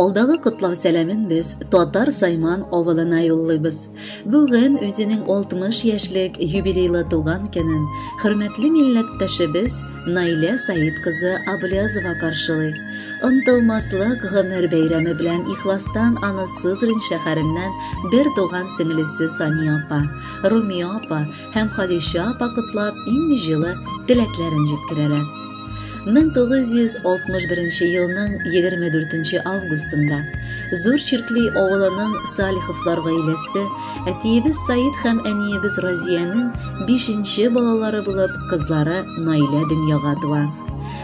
Алдагы котлау сәламен без Татар Сайман авылына юллыйбыз. Бүген үзенең 60 яшьлек юбилейлы туган көнен хөрмәтле милләттәшебез Наилә Саид кызы Аблязова каршылый. Онтылмаслык гомер бәйрәме белән ихластан аны Сызрань шәһәреннән бер туган сеңлесе Сания апа, Румия апа һәм Хадичә апа котлап иң җылы теләкләрен җиткерәләр. 1961 елның 24 августында Зур Чиркли авылының Салиховлар гаиләсе әтиебез Саид һәм әниебез Разиянең бишенче балалары булып кызлары Наилә дөньяга туа.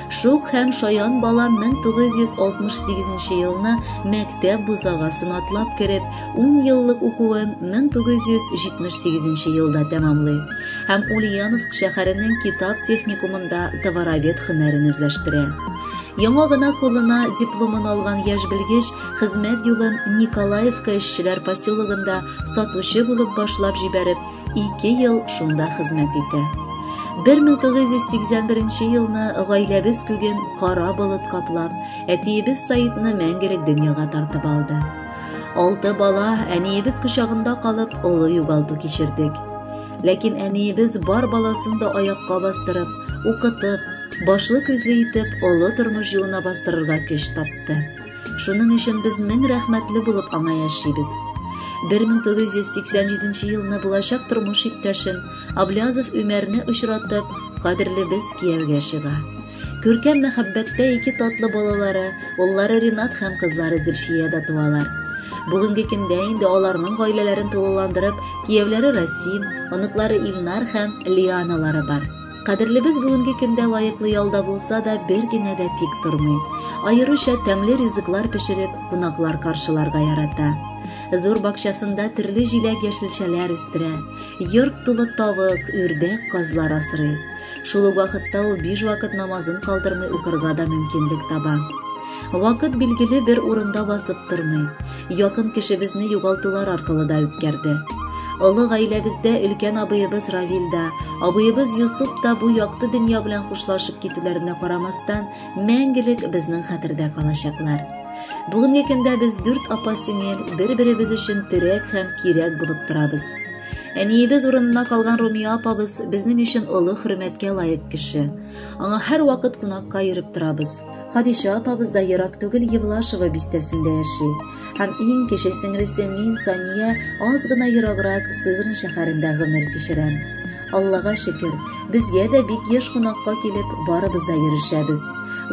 Шук һәм шаян бала 1968 елны мәктәп бусагасын атлап кереп, 10 еллык укуын 1978 елда тәмамлый һәм Ульяновск шәһәренең китап техникумында товаровед һөнәрен үзләштерә. Яңа гына кулына дипломын алган яшь белгеч хезмәт юлын Николаевка эшчеләр поселогында сатучы булып башлап җибәреп, 2 ел шунда хезмәт итә. 1981 елны гаиләбез күген кара болыт каплап, әтиебез Саидны мәңгелек дөньяга тартып алды. Алты бала әниебез кочагында калып, олы югалту кичердек. Ләкин әниебез бар баласын да аякка бастырып, укытып, башлы күзле итеп, олы тормыш юлына бастырырга көч тапты. Шуның өчен без мең рәхмәтле булып аңа яшибез. 1987 елны булачак тормыш иптәшен Аблязов Үмәрне очратып, кадерлебез кияүгә чыга. Күркәм мәхәббәттә ике татлы балалары, уллары Ринат һәм кызлары Зөлфия дә туалар. Бүгенге көндә инде аларның гаиләләрен тулыландырып, кияүләре Расим, оныклары Илнар һәм Лианалары бар. Кадерлебез бүгенге көндә лаеклы ялда булса да, бер генә дә тик тормый. Аеруча тәмле ризыклар пешереп, кунаклар каршыларга ярата. Зур бакчасында төрле җиләк-яшелчәләр үстерә, йорт тулы тавык, үрдәк, казлар асрый. Шул ук вакытта ул биш вакыт намазын калдырмый укырга да мөмкинлек таба. Вакыт билгеле бер урында басып тормый. Якын кешебезне югалтулар аркылы да үткәрде. Олы гаиләбездә өлкән абыебыз Равил дә, абыебыз Юсуп та бу якты дөнья белән хушлашып китүләренә карамастан, мәңгелек безнең хәтердә калачаклар. Бүгенге көндә без дүрт апа-сеңел бер-беребез өчен терәк һәм кирәк булып торабыз. Әниебез урынына калган Румия апабыз безнең өчен олы хөрмәткә лаек кеше. Аңа һәрвакыт кунакка йөреп торабыз. Хадичә апабыз да ерак түгел Евлашево бистәсендә яши. Һәм иң кече сеңлесе мин, Сания, аз гына ераграк Сызрань шәһәрендә гомер кичерәм. Аллага шөкер, безгә дә бик еш кунакка килеп, барыбыз да йөрешәбез.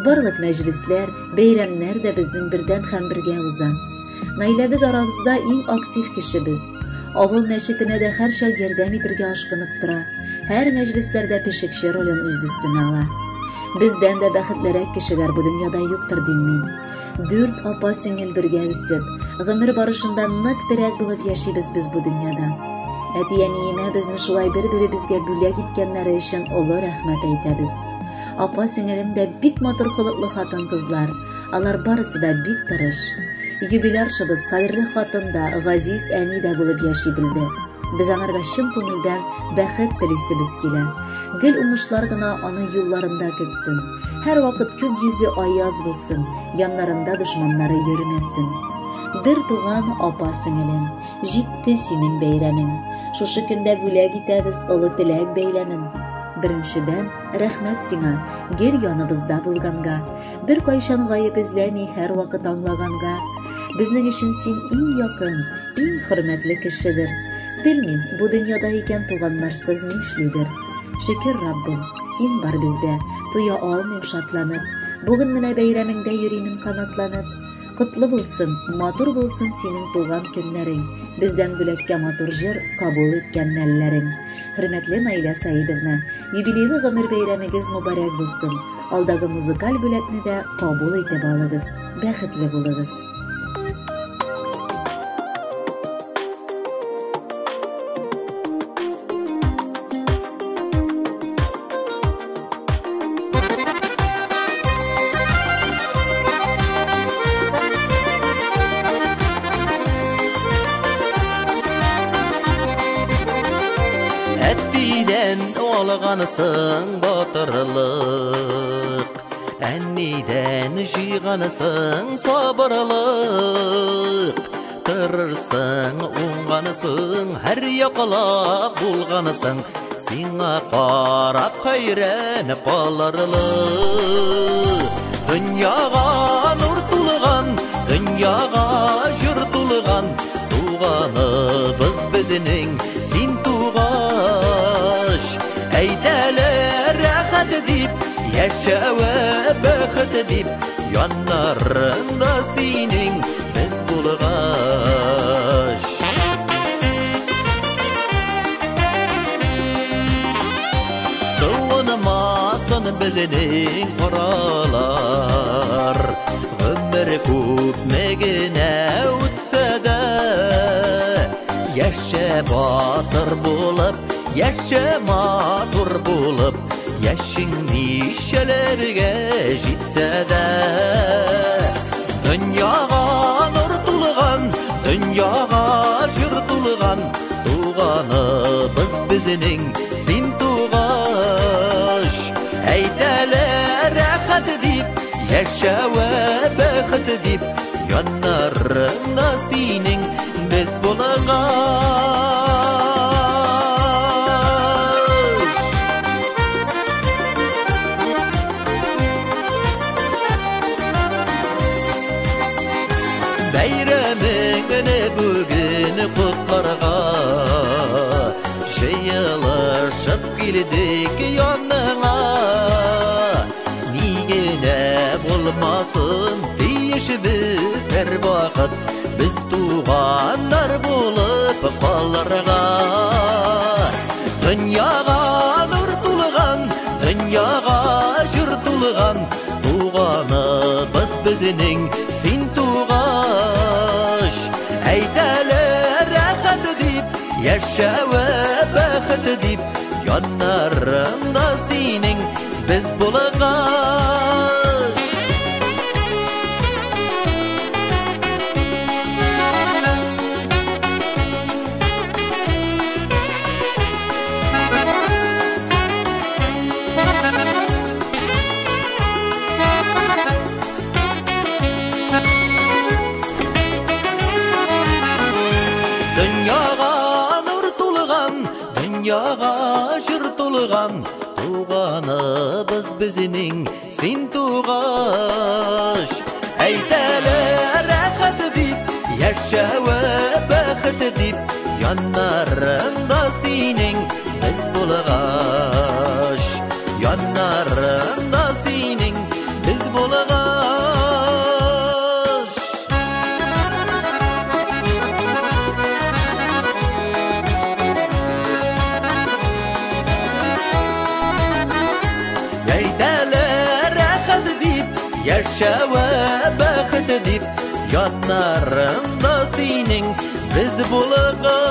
Барлык мәҗлесләр, бәйрәмнәр дә безнең бердәм һәм бергә уза. Наиләбез арабызда иң актив кешебез. Авыл мәчетенә дә һәрчак ярдәм итергә ашкынып тора. Һәр мәҗлесләрдә пешекче ролен үз өстенә ала. Бездән дә бәхетлерәк кешеләр бу дөньяда юктыр дим мин. Дүрт апа-сеңел бергә үсеп, гомер барышында нык терәк булып яшибез без бу дөньяда. Әти-әниемә безне шулай бер-беребезгә бүләк иткәннәре өчен олы рәхмәт әйтәбез. Апа-сеңелем дә бик матур холыклы хатын-кызлар. Алар барысы да бик тырыш. Юбиляршыбыз кадерле хатын да, газиз әни дә булып яши белде. Без анарга чын күңелдән бәхет телисебез килә. Гел уңышлар гына аны юлларында көтсен. Һәрвакыт күк йөзе аяз булсын, яннарында дошманнары йөрмәсен. Бер туган апа сеңелем, җитте синең бәйрәмең. Шушы көндә бүләк итәбез олы теләк бәйләмен. Беренчедән, рәхмәт сиңа, гел яныбызда булганга. Беркайчан гаеп эзләми, һәрвакыт аңлаганга. Безнең өчен син иң якын, иң хөрмәтле кешедер. Белмим, бу дөньяда икән туганнарсыз нишлидер. Шөкер, Раббым, син бар бездә, туя алмыйм шатланып. Бүген менә бәйрәмеңдә йөримен канатланып. Котлы булсын, матур булсын синең туган көннәрең, бездән бүләккә матур җыр кабул иткән мәлләрең. Хөрмәтле Наилә Саидовна, юбилейлы гомер бәйрәмегез мөбарәк булсын. Алдагы музыкаль бүләкне дә кабул итеп алыгыз. Бәхетле булыгыз. Әтидән алгансың батырлык. Әнидән җыйгансың сабырлык, тырышсың, уңгансың, һәр яклап булгансың, сиңа карап хәйран калырлык. Дөньяга нур тулган, дөньяга җыр тулган, туганыбыз безнең син тугач. Әйдәле рәхәт дип, яшәве бәхет дип, яннарында синең без булгач. Суынмасын безнең аралар, гомер күпме генә үтсә дә, яшә батыр булып, яшә матур булып, яшең ничәләргә җитсә дә. Дөньяга нур тулган, дөньяга җыр тулган, туганыбыз безнең син тугач. Әйдәле рәхәт дип, яшәве бәхет дип, яннарында синең без булгач. Бәйрәмеңне бүген котларга җыелышып килдек яныңа. Ни генә булмасын, тиеш без һәрвакыт без туганнар булып калырга. Дөньяга нур тулган, дөньяга җыр тулган, туганыбыз безнең син тугач. Әйдәле рәхәт дип, яшәве бәхет дип, яннарында синең без булгач. Дөньяга нур тулган, дөньяга җыр тулган, туганыбыз безнең син тугач. Әйдәле рәхәт дип, яшәве бәхет дип, яннарында синең без булгач. Яннарында синең без булгач. Әйдәле рәхәт дип, яшәве бәхет дип, яннарында синең без булгач.